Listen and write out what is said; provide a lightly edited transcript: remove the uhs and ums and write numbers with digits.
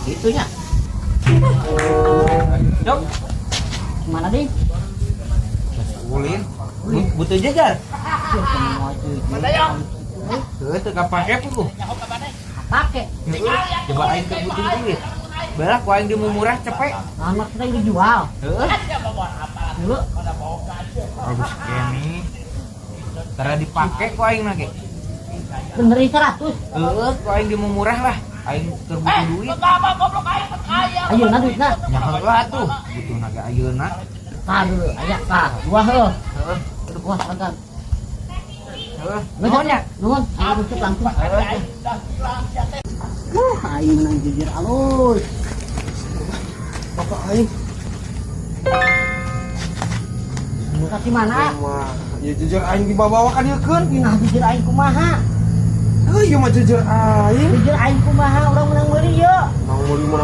Kitu nya. Dok, Mana deh? Ulin. Butuh jejer. Heuh, teu kapake puguh. Pake. Coba aing teu butuh duit. Belah ku aing di murah cepet. Anak kita yang dijual. Heuh. Dulu. Bagus kene. Tara dipake ku aing na ge. Bener 100. Heuh, ku aing di murah lah. Aing keur butuh duit. Ayeuna duitna. Nya heula atuh, butuhna ge ayeuna. Tah dulu, aya tah. Dua heuh. Heuh, Wah, mantap. Heuh. Nuhun nya. Nuhun, aing rujuk langsung. Wah, aing menang jujur alus. Bapak aing. Kasih mana? Wah, ya jejer aing dibawa kan ieu keun. Nah, jujur aing kumaha? Heuh, ieu mah jejer aing. Jujur aing kumaha urang menang meuli yeuh. Nang meuli mana.